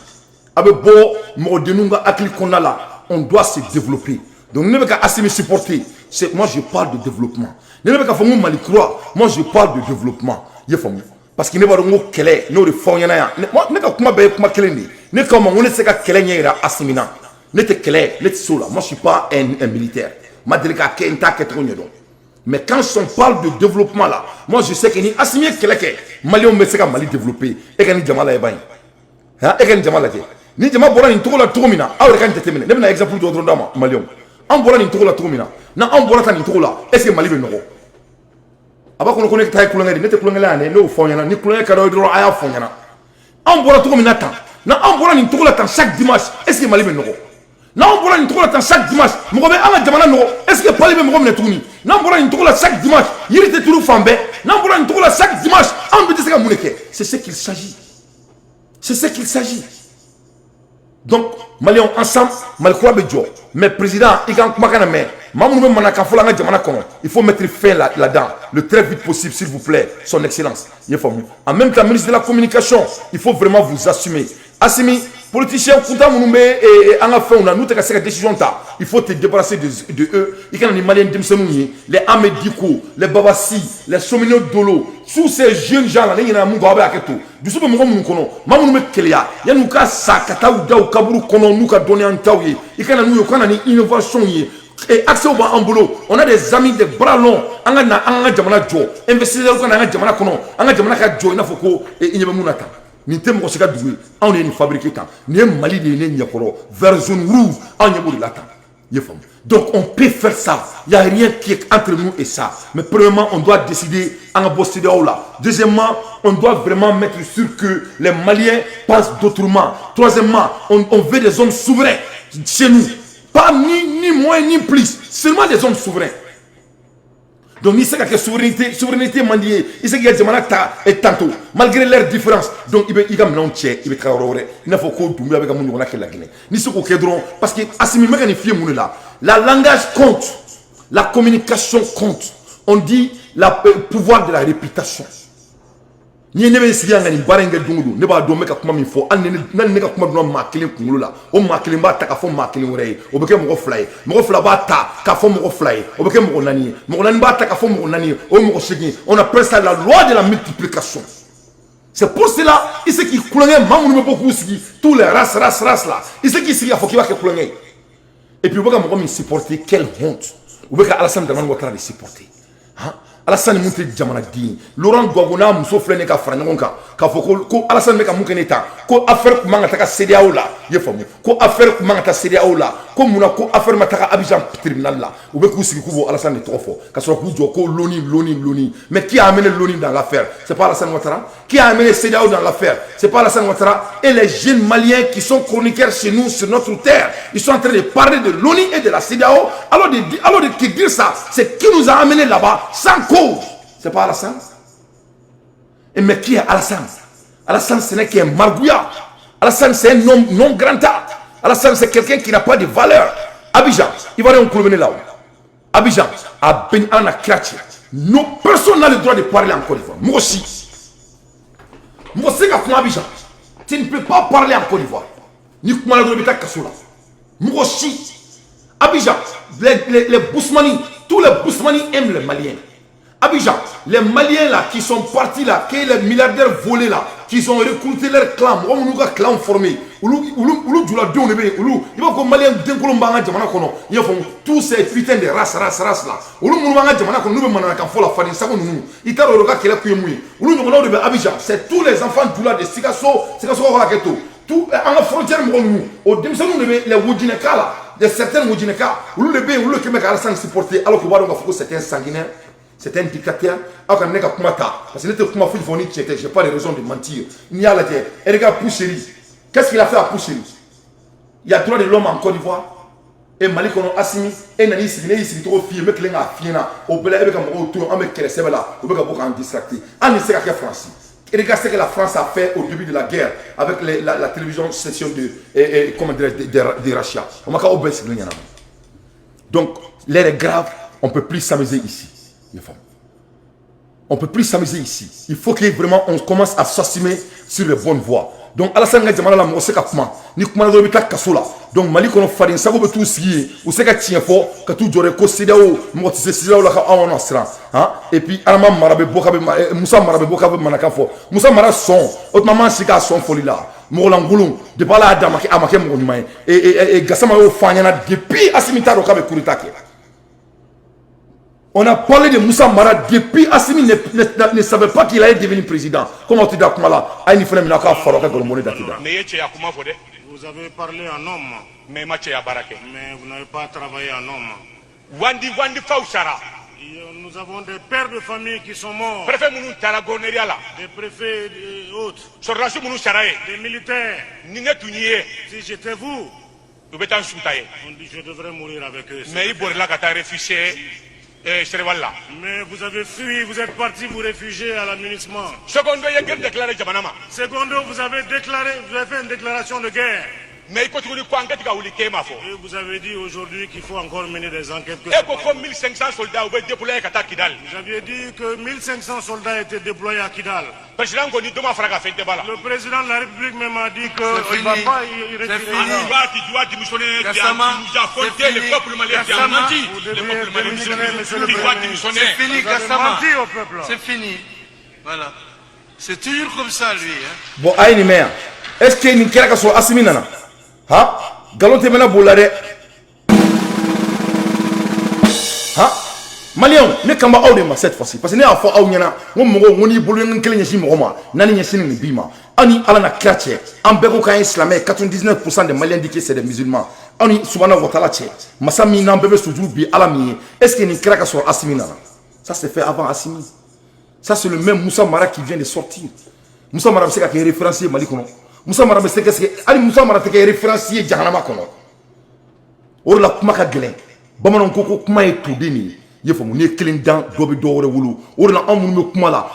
S1: A bɛ bɔ mɔgɔdenninw ka hakili kɔnɔna la. On doit se développer. Donc ne bɛ ka Assimi supporter, c'est moi, je parle de développement. Ne bɛ ka fɔ n ko Mali kura, moi, je parle de développement. I ye faamu? Parce que ne b'a dɔn n ko kɛlɛ, n'o de fɔ aw ɲɛna yan. Ne ka kuma bɛɛ ye kuma kelen de ye. Ne k'aw ma n ko ne tɛ se ka kɛlɛ ɲɛ yira Assimi na. Ne tɛ kɛlɛ, ne tɛ se o la. Moi, je suis pas un militaire. Ma deli k'a kɛ, n t'a kɛcogo ɲɛdɔn. Mais quand on parle de développement là, moi, je sais que ni Assimi ye kɛlɛ kɛ, maliyɛnw bɛ se ka Mali développer. E ka nin jama lajɛ ban ye, han, e ka nin jama lajɛ. Ni jama bɔra nin cogo la cogo min na, aw yɛrɛ ka nin jateminɛ. Ne bɛna exemple dɔ dɔrɔn d'a ma. Maliyɛnw, an bɔra nin cogo la cogo min na, n'an bɔra tan nin cogo la, est ce que Mali bɛ nɔgɔ? A b'a kɔnɔ ko ne ta ye kulonkɛ de ye. Ne tɛ kulonkɛ la yan dɛ. Ne y'o fɔ aw ɲɛna. Ni kulonkɛ ka d'aw ye dɔrɔn, a y'a fɔ n ɲɛna. An bɔra cogo min na tan, n'an bɔra nin cogo la tan chaque dimanche, est ce que Mali bɛ nɔgɔ? N'an bɔra nin cogo la tan chaque dimanche, mɔgɔ bɛ an ka jamana nɔgɔ? Est ce que pali bɛ mɔgɔ minɛ tuguni? N'an bɔra nin cogo la chaque dimanche, yiri tɛ turu fan bɛɛ. N'an bɔra nin cogo la chaque dimanche, anw bɛ se ka mun de kɛ? C'est ce qu'il s'agit, c'est ce qu'il s'agit. Donc maliyɛnw, ensemble, Mali kura bɛ jɔ. Mais président, i ka kumakan na mɛn. Maa minnu bɛ manaka fɔlɔ an ka jamana kɔnɔ, il faut mettre fin là là-dedans le très vite possible, s'il vous plaît, son excellence. I ye faamu? En même temps, ministre de la communication, il faut vraiment vous assumer. Assimi, politicien kuntan minnu bɛ an ka fɛnw na, n'u tɛ ka se ka décision ta, il faut te débarrasser de eux. I kana ni Malien denmisɛnninw ye, les Ahmed Diko, les Babasi, les Somino Dolo, tous ces jeunes gens là. Ne ɲinɛna mun kɔ, aw bɛ hakɛ to. Dusu bɛ mɔgɔ minnu kɔnɔ, maa minnu bɛ keleya yanni u ka sa ka taa u da u kaburu kɔnɔ n'u ka dɔnniya taw ye, i kana n'u ye, u ka na ni innovation ye. Et accès b'an bolo, on a des amis, des bras longs. An ka na an ka jamana jɔ, investisseurs ka na an ka jamana kɔnɔ, an ka jamana ka jɔ. I n'a fɔ ko i ɲɛ bɛ mun na tan, nin tɛ mɔgɔ si ka dugu ye, anw de ye nin fabriqué tan. Nin ye Mali de ye ne ɲɛkɔrɔ, vert, jaune, rouge, anw ɲɛ b'o de la tan, i ye faamu. Donc on peut faire ça, il y a rien qui est entre nous et ça. Mais premièrement, on doit décider an ka bɔ CEDEAO la. Deuxièmement, on doit vraiment mettre sûr que les Maliens pensent d'autrement. Troisièmement, on veut des hommes souverains chez nous, pas ni moins ni plus, seulement des hommes souverains. Donc n'i se ka kɛ souveraineté, souveraineté man di ye, i se k'i ka jamana ta et tantôt malgré leurs différences. Donc i bɛ i ka minɛnw cɛ, i bɛ taga yɔrɔ wɛrɛ, i n'a fɔ ko Doumbouya bɛ ka mun ɲɔgɔnna kɛ Laginɛ. N'i se k'o kɛ dɔrɔn, parce que Assimi bɛ ka nin f'i ye mun de la? La langage compte, la communication compte. On dit la pouvoir de la réputation. Ni ye ne bɛ sigi yan ka nin baara in kɛ don o don, ne b'a dɔn n bɛ ka kuma min fɔ. Hali ni ne ka kuma donna maa kelen kunkolo la, o maa kelen b'a ta k'a fɔ maa kelen wɛrɛ ye, o bɛ kɛ mɔgɔ fila ye. Mɔgɔ fila b'a ta k'a fɔ mɔgɔ fila ye, o bɛ kɛ mɔgɔ naani ye. Mɔgɔ naani b'a ta k'a fɔ mɔgɔ naani ye, o ye mɔgɔ seegin ye. On appelle ça la loi de la multiplication. C'est pour cela i se k'i kulonkɛ, maa minnu bɛ bɔ k'u sigi, tous les races, races, races là, i se k'i sigi k'a fɔ k'i b'a kɛ kulonkɛ ye. Et puis u bɛ ka mɔgɔ min supporter, quelle honte! U bɛ ka Alassane Dramane Ouattara de supporter. Han, Alassane mun tɛ jamanaden ye? Laurent Gbagbo n'a muso filɛ nin ka fara ɲɔgɔn kan k'a fɔ ko Alassane bɛ ka mun kɛ ne ta, ko affaire tun man ka taga CEDEAO la, i ye faamu, ko affaire tun man ka taa CEDEAO la, ko munna ko affaire ma taga Abidjan tribunal la. U bɛ k'u sigi k'u b'o Alassane de tɔgɔ fɔ ka sɔrɔ k'u jɔ ko l'ONU, l'ONU, l'ONU. Mais qui a amené l'ONU dans l'affaire? C'est pas Alassane Ouattara? Qui a amené CEDEAO dans l'affaire? C'est pas Alassane Ouattara? Et les jeunes Maliens qui sont chroniqueurs chez nous, sur notre terre, ils sont en train de parler de l'ONU et de la CEDEAO, alors de qui dire ça, c'est qui nous a amené là-bas sans cause? C'est pas Alassane? Et mais qui est Alassane? Alassane, ce n'est qu'un margouillat. Alassane, c'est un homme non grata. Alassane, c'est quelqu'un qui n'a pas de valeur. Abidjan, il va aller en là-haut. Abidjan, à Ben Anna Kratchi. Non, personne n'a le droit de parler en Côte d'Ivoire. Moi aussi. Moi aussi, Abidjan. Tu ne peux pas parler en Côte d'Ivoire. Ni kuma la kaso la. Moi aussi. Abidjan, les Bousmani, tous les Bousmani aiment les Maliens. Abidjan, les Maliens là qui sont partis là, qui les milliardaires volés là, qui ont recruté leur clan, mɔgɔ minnu ka clan formé, olu juladenw de bɛ yen, olu, i b'a fɔ ko Malien denkolon b'an ka jamana kɔnɔ, i y'a faamu, tous ces putains de race, race, race là, olu minnu b'an ka jamana kɔnɔ, n'u bɛ mananakan fɔ la, faden sago ninnu, i t'a dɔn olu ka kɛlɛ kun ye mun ye, olu ɲɔgɔnnaw de bɛ Abidjan. C'est tous les enfants jula de Sikaso, Sikaso ka hakɛ to, tout an ka frontière mɔgɔ ninnu, o denmisɛnninw de bɛ les Wojinɛka la, de certains Wojinɛka, olu de bɛ yen, olu de kɛn bɛ ka Alassane supporter, alors que u b'a dɔn k'a fɔ ko c'est un sanguinaire, c'est un dictateur. Aw ka ne ka kuma ta, parce que ne tɛ kuma foyi fɔ ni tiɲɛ tɛ, j'ai pas de raison de mentir. N'i y'a lajɛ, regarde Pouchéri, qu'est-ce qu'il a fait à Pouchéri? Il y a droit de l'homme en Côte d'Ivoire et Mali kɔnɔ. Assimi, e nan'i sigi, ne y'i sigi cogo f'i ye, n bɛ tilen k'a f'i ɲɛna, o bɛɛ la e bɛ ka mɔgɔw to yen, an bɛ kɛlɛ sɛbɛ la, u bɛ ka bɔ k'an distracter. Hali ni se ka kɛ Faransi. Regarde ce que la France a fait au début de la guerre avec la télévision session de, et, comment dirais, de Russia. On m'a qu'au bɛɛ. Donc, l'heure est grave, on ne peut plus s'amuser ici. On ne peut plus s'amuser ici. Il faut que vraiment on commence à s'assumer sur les bonnes voies. Donc, Alassane ka jamana la, mɔgɔ se ka kuma ni kuma dɔrɔn, i bɛ taa kaso la. Donc Mali kɔnɔ, faden sago bɛ t'u sigi yen, u se ka tiɲɛ fɔ ka t'u jɔ ko CEDEAO, mɔgɔ tɛ se CEDEAO la ka anw na siran han. Et puis Adama Mara bɛ bɔ k'a bɛ Musa Mara bɛ bɔ k'a bɛ manaka fɔ. Musa Mara sɔn o tuma, m'an si k'a sɔn fɔli la, mɔgɔlankolon. Depuis Ala y'a da, a ma kɛ mɔgɔ ɲuman ye. Et Gassama y'o fɔ an ɲɛna depuis Assimi t'a dɔn k'a bɛ coup d'état kɛ. On a parlé de Moussa Mara depuis Assimi ne savait pas qu'il allait devenir président. Comment tu dis kuma la? Ayi, ni fana minɛ k'a fara ka nkalon bɔ ne da tɛ da.
S3: Mais i ye cɛya kuma fɔ dɛ.
S4: Vous avez parlé en homme,
S3: mais i ma cɛya baara kɛ.
S4: Mais vous n'avez pas travaillé en homme.
S3: Wandi wandi faw sara.
S4: Et nous avons des pères de famille qui sont morts,
S3: préfet minnu taara gouverneur la,
S4: des préfets et autres,
S3: sɔrɔdasi minnu sara ye,
S4: des militaires.
S3: Ni ne tun y'i ye,
S4: Si j'étais vous,
S3: u bɛ taa n su ta ye.
S4: On dit je devrais mourir avec eux.
S3: Mais i bolila ka taa réfugié Serval la.
S4: Mais vous avez fui, vous êtes parti vous réfugier à la MINUSMA.
S3: Secondo, i ye guerre déclaré jamana ma.
S4: Secondo, vous avez déclaré, vous avez fait une déclaration de guerre.
S3: Mais i ko tuguni ko enquête ka wuli k'e ma fɔ.
S4: Et vous avez dit aujourd'hui qu'il faut encore mener des enquêtes. Que
S3: E ko ko 1500 soldats u bɛ déployer ka taa Kidal.
S4: Vous aviez dit que 1500 soldats étaient déployés à Kidal.
S3: Président ko ni dɔ ma fara ka fɛn tɛ b'a la.
S4: Le président de la République même a dit
S5: C'est
S4: qu'il ne va
S5: fini.
S4: pas y
S5: C'est
S4: retirer.
S5: fini.
S3: Tu dois démissionner, tu as,
S5: Gassama,
S3: tu nous as
S5: c'est
S3: compté le
S5: fini.
S3: peuple malien, tu as
S5: Gassama,
S3: menti.
S4: vous
S3: Le
S4: devriez
S3: peuple malien,
S4: démissionner, monsieur le
S3: tu dois
S4: Premier
S3: démissionner.
S5: C'est fini,
S4: Vous avez
S5: Gassama.
S4: menti au peuple.
S5: C'est fini. Voilà. C'est toujours comme ça, lui. Hein.
S1: Bon, a ye nin mɛn yan. Est ce que nin kɛra ka sɔrɔ Asimi nana? Ha, nkalon tɛ mɛnna boli la dɛ. Ha, maliyɛnw, ne kan b'aw de ma cette fois-ci, parce que ne y'a fɔ aw ɲɛna n ko mɔgɔw, n ko n'i bolo n kelen ɲɛsin mɔgɔ ma, naani ɲɛsinnen de b'i ma. Aw ni Ala na kira cɛ, an bɛɛ ko k'an ye silamɛ ye. 99% des Maliens disent que c'est des musulmans. Aw ni subahana wa taala cɛ, masa min n'an bɛɛ bɛ sujuru bi Ala min ye, est ce que nin kɛra ka sɔrɔ Asimi nana? Ça c'est fait avant Asimi. Ça, c'est le même Moussa Mara qui vient de sortir. Moussa Mara bɛ se ka kɛ référence ye Mali kɔnɔ. Moussa Mara bɛ se ka hali Moussa Mara tɛ kɛ référence ye jahanama kɔnɔ. O de la kuma ka gɛlɛn. Bamananw ko ko kuma ye toden de ye. I ye faamu, n'i ye kelen dan, dɔ bɛ dɔ wɛrɛ wolo. O de la anw minnu bɛ kuma la,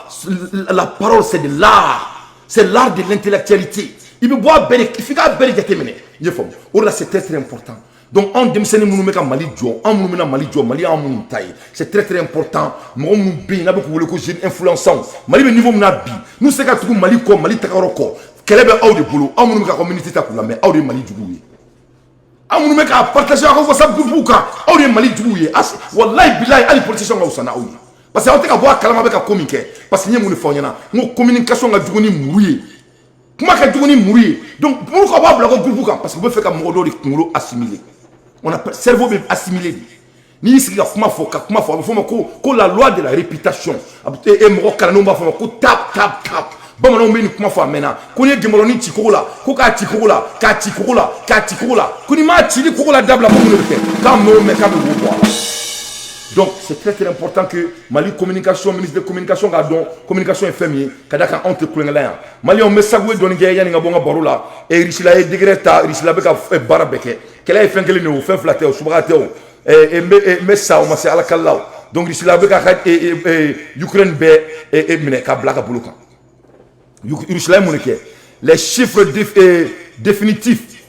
S1: la parole, c'est de l'art. C'est l'art de l'intellectualité. I bɛ bɔ a bɛɛ de, f'i k'a bɛɛ de jateminɛ. I ye faamu. O de la c'est très très important. Donc anw denmisɛnnin minnu bɛ ka Mali jɔ, anw minnu bɛna Mali jɔ, Mali y'anw minnu ta ye. C'est très très important. Mɔgɔ minnu bɛ yen n'a bɛ k'u wele ko jeunes influençants, Mali bɛ niveau min na bi, n'u se ka tugu Mali kɔ, Mali tagayɔrɔ kɔ, kɛlɛ bɛ aw de bolo. Aw minnu bɛ ka communauté ta k'u lamɛn, aw de ye Mali juguw ye. Aw minnu bɛ k'a partager aw ka WhatsApp groupe kan, aw de ye Mali juguw ye. Wallahi bilahi, hali politiciens ka fisa n'aw ye, parce que aw tɛ ka bɔ a kalama bɛ ka ko min kɛ. Parce que n ye mun de fɔ aw ɲɛna? N ko communication ka jugu ni muru ye, kuma ka jugu ni muru ye. Donc pourquoi b'a bila ko groupe kan? Parce que u bɛ fɛ ka mɔgɔ dɔw de kunkolo assimiler. On a cerveau bɛ assimiler de. N'i y'i sigi ka kuma fɔ, ka kuma fɔ, a bɛ fɔ o ma ko la loi de la réputation. A bɛ e mɔgɔ kalannenw b'a fɔ o ma ko tap tap tap. Bamananw bɛ nin kuma fɔ a mɛnna ko n'i ye gɛnbɔrɔnin ci kogo la, ko k'a ci kogo la, k'a ci kogo la, k'a ci kogo la, ko n'i m'a ci ni kogo la dabila, ko mun de bɛ kɛ? K'a mɛn o mɛn, k'a bɛ wo bɔ a la. Donc c'est très très important que Mali communication, ministre de communication k'a dɔn communication ye fɛn min ye, ka da kan anw tɛ kulonkɛ la yan. Maliyɛnw, bɛ sagoye dɔɔni kɛ yanni n ka bɔ n ka baro la. E Russie ye degré ta, Russie bɛ ka baara bɛɛ kɛ. Kɛlɛ ye fɛn kelen de ye o, fɛn fila tɛ o, subaga tɛ o. N bɛ sa o ma se Ala kali la o. Donc Russie bɛ k'a ka Ukraine bɛɛ minɛ k'a bila a ka bolo kan. Russie ye mun de kɛ? Les chiffres définitifs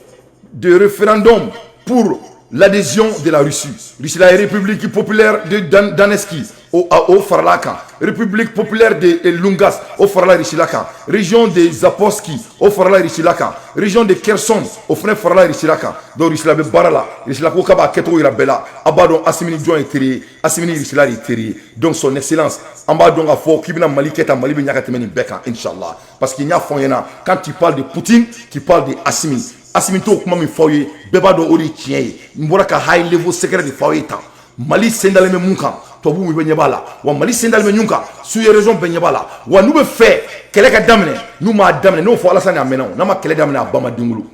S1: de référendum pour l'adhésion de la Russie. Russie, la République populaire de Donetsk, o farala kan. République populaire de Lugansk, o farala Russie la kan. Région de Zaporozhye, o farala Russie la kan. Région de Kherson, o fana farala Russie la kan. Donc Russie la bɛ baara la. Russie la ko k'a b'a kɛcogo yira bɛɛ la. A b'a dɔn Assimi ni jɔn ye teri ye? Assimi ni Russie la de ye teri ye. Donc son excellence, an b'a dɔn k'a fɔ k'i bɛna Mali kɛ tan, Mali bɛ ɲa ka tɛmɛ nin bɛɛ kan, inchallah. Parce que n y'a fɔ aw ɲɛna, quand tu parles de Poutine, tu parles de Assimi. Assimi t'o kuma min fɔ aw ye, bɛɛ b'a dɔn o de ye tiɲɛ ye. N bɔra ka high level secret de fɔ aw ye tan. Mali sen dalen bɛ mun kan, tubabuw bɛ ɲɛ b'a la wa. Mali sen dalen bɛ mun kan, sous région bɛɛ ɲɛ b'a la wa. N'u bɛ fɛ kɛlɛ ka daminɛ, n'u m'a daminɛ, n'o fɔ Alassane a mɛnna o, n'a ma kɛlɛ daminɛ, a ba ma den wolo.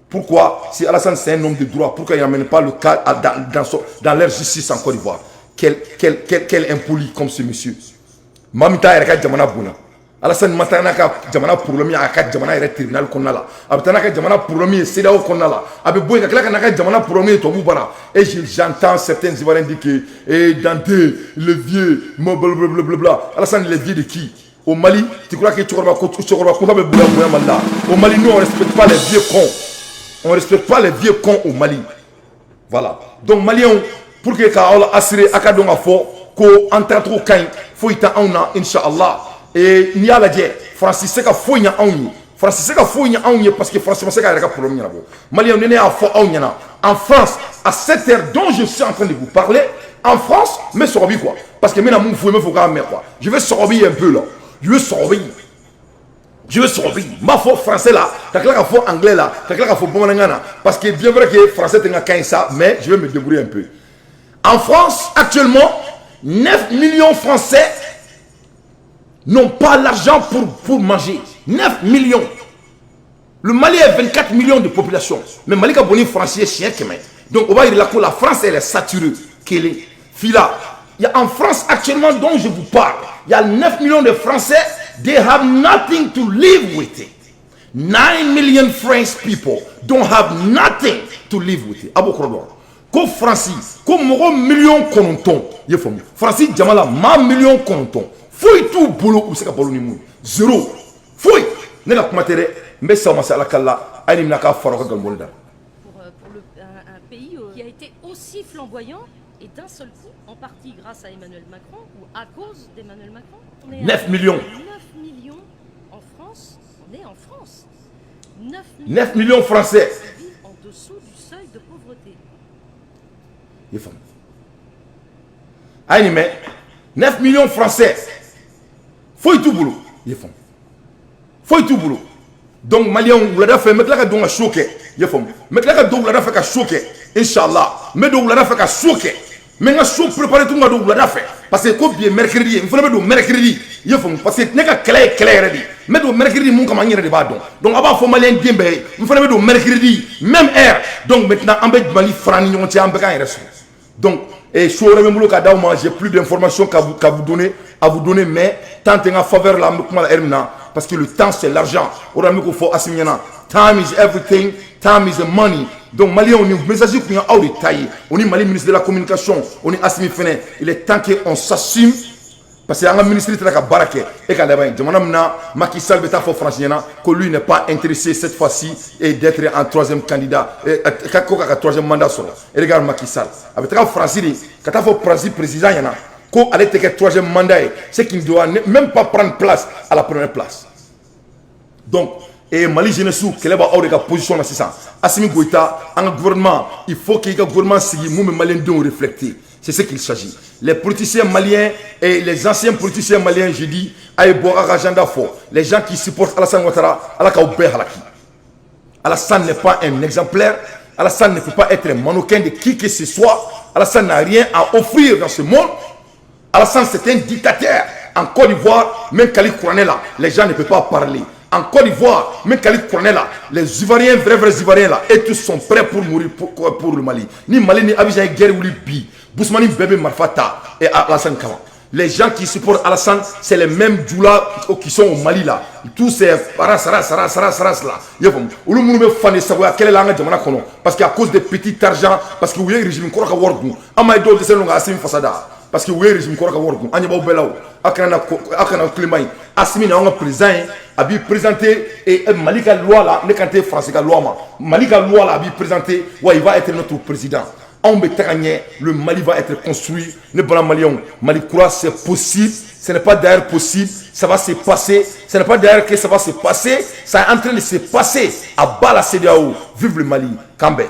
S1: Pourquoi, si Alassane c'est un homme de droit, pourquoi il n'amène pas le cas dans leur justice en Côte d'Ivoire? Quel impoli comme ce monsieur. Maa min t'a yɛrɛ ka jamana bonya. Alassane ma taa n'a ka jamana problème ye a ka jamana yɛrɛ tribunal kɔnɔna la, a bɛ taa n'a ka jamana problème ye CEDEAO kɔnɔna la, a bɛ bɔ yen ka tila ka n'a ka jamana problème ye tubabuw bara. Et j'entends certains Ivoiriens dire que eh, Dante, le vieux, blablabla. Alassane, le vieux de qui? Au Mali, tu crois que cɛkɔrɔba ko cɛkɔrɔba kunta bɛ bonya bonya Mali la? Au Mali, nous, on respecte pas les vieux cons. On respecte pas les vieux cons au Mali. Voilà. Donc Maliens, pour que k'aw la assurer, a ka dɔn k'a fɔ ko an tagacogo ka ɲi, foyi tɛ anw na, inshallah. Et n'i y'a lajɛ, Faransi se ka foyi ɲɛ anw ye. Faransi se ka foyi ɲɛ anw ye, parce que Faransi ma se k'a yɛrɛ ka problème ɲɛnabɔ. Maliyɛnw, ni ne y'a fɔ aw ɲɛna, en France, à cette heure dont je suis en train de vous parler, en France, n bɛ sɔgɔbi quoi, parce que n bɛna mun fɔ, n bɛ fɔ k'a mɛn quoi. Je vais sɔgɔbi un peu là, je vais sɔgɔbi, je vais sɔgɔbi. N b'a fɔ français la, ka tila ka fɔ anglais la, ka tila ka fɔ bamanankan na, parce que bien vrai que français tɛ n ka kan ye sa, mais je vais me débrouiller un peu. En France, actuellement, 9 millions Français n'ont pas l'argent pour manger. 9 millions. Le Mali est 24 millions de population. Mais Mali ka bon ni Français siɲɛ 100. Donc on va dire que la France, elle est saturée. Kelen. Fila. Il y a en France actuellement dont je vous parle, il y a 9 millions de Français, they have nothing to live with it. 9 million French people don't have nothing to live with it. Abo kɔrɔ dɔn. Ko Faransi, ko mɔgɔ 9 miliyɔn, i ye faamu? Faransi jama la, maa 9 miliyɔn, foyi t'u bolo u bɛ se ka balo ni mun ye. Zéro. Foyi. Ne ka kuma tɛ dɛ. N bɛ sa o ma se Ala kala la. A ye nin minɛ k'a fara o ka nkalon da.
S6: Si flamboyant, et d'un seul coup, en partie grâce à Emmanuel Macron, ou à cause d'Emmanuel Macron, on est à
S1: 9 millions.
S6: 9 millions en France, on est en France. 9 millions,
S1: 9 millions français
S6: qui vivent en dessous du seuil de pauvreté.
S1: I ye faamu? A ye nin mɛn, 9 millions français, foyi t'u bolo. I ye faamu? Foyi t'u bolo. Donc maliyɛnw, wulada fɛ n bɛ tila ka don ka show kɛ. I ye faamu? N bɛ tila ka don wulada fɛ ka show kɛ, inshallah. N bɛ don wulada fɛ ka show kɛ. N bɛ n ka show préparé tuguni ka don wulada fɛ, parce que ko bi ye mercredi ye, n fana bɛ don mercredi. I ye faamu? Parce que ne ka kɛlɛ ye kɛlɛ yɛrɛ de ye. N bɛ don mercredi mun kama, n yɛrɛ de b'a dɔn. Donc a b'a fɔ maliyɛn den bɛɛ ye, n fana bɛ don mercredi, même heure. Donc maintenant, an bɛ Mali fara ni ɲɔgɔn cɛ, an bɛɛ k'an yɛrɛ sɔrɔ. Donc et show wɛrɛ bɛ n bolo k'a d'aw ma. J'ai plus d'informations qu'à vous donner à vous donner, mais temps tɛ n ka faveur la. An bɛ kuma la heure min na, parce que le temps, c'est l'argent. O de la n bɛ k'o fɔ Asimi ɲɛna: time is everything, time is the money. Donc maliyɛnw, ni message kun ye aw de ta ye, o ni Mali ministre de la communication, o ni Asimi fɛnɛ. Il est temps que on s'assume, parce que an ka ministre tɛna ka baara kɛ. E ka laban ye jamana min na, Macky Sall bɛ taa fɔ France ɲɛna ko lui n'est pas intéressé cette fois-ci et d'être un troisième candidat, ko k'a ka troisième mandat sɔrɔ. Et regarde Macky Sall, a bɛ taga France de ka taa fɔ France président ɲɛna ko ale tɛ kɛ troisième mandat ye, ce qui ne doit même pas prendre place à la première place. Donc et Mali jeunesse, kɛlɛ b'aw de ka position na sisan. Assimi Goïta, an ka gouvernement, il faut qu'il ka gouvernement sigi mun bɛ maliyɛn denw refléter. C'est ce qu'il s'agit. Les politiciens maliens et les anciens politiciens maliens, je dis, a ye bɔ a ka agenda fɔ. Les gens qui supportent Alassane Ouattara, Ala k'aw bɛɛ halaki. Alassane n'est pas un exemplaire. Alassane ne peut pas être un mannequin de qui que ce soit. Alassane n'a rien à offrir dans ce monde. Alassane, c'est un dictateur. En Côte d'Ivoire, même Kali Kouranɛ là, les gens ne peuvent pas parler. En Côte d'Ivoire, même Kali Kouranɛ là, les Ivoiriens, vrais, vrais Ivoiriens là, et tous sont prêts pour mourir pour le Mali. Ni Mali ni Abidjan ye guerre wuli bi, Bousmani bɛɛ bɛ marifa ta et Alassane kama. Les gens qui supportent Alassane, c'est les mêmes Djoula qui sont au Mali là. Tous ces ras, ras, ras, ras, ras là. I y'a faamu? Olu minnu bɛ fani sagoya kɛlɛ la an ka jamana kɔnɔ, parce qu'à cause de petit argent, parce que u ye régime kɔrɔ ka wari dun. An m'a ye dɔw dɛsɛlen don ka Assimi fasa da, parce que u ye régime kɔrɔ ka wari dun. An ɲɛ b'aw bɛɛ la o. Aw kana na aw kana tilema ye. Assimi ni anw ka président ye, a b'i présenter et Mali ka loi la, ne kan tɛ France ka loi ma. Mali ka loi la, a b'i présenter wa, il va être notre président. Anw bɛ taga ɲɛ, le Mali va être construit. Ne bala maliyɛnw, Mali kura, c'est possible. Ce n'est pas d'ailleurs possible, ça va se passer. Ce n'est pas d'ailleurs que ça va se passer, ça est en train de se passer. À bas la CEDEAO, vive le Mali. K'an bɛn.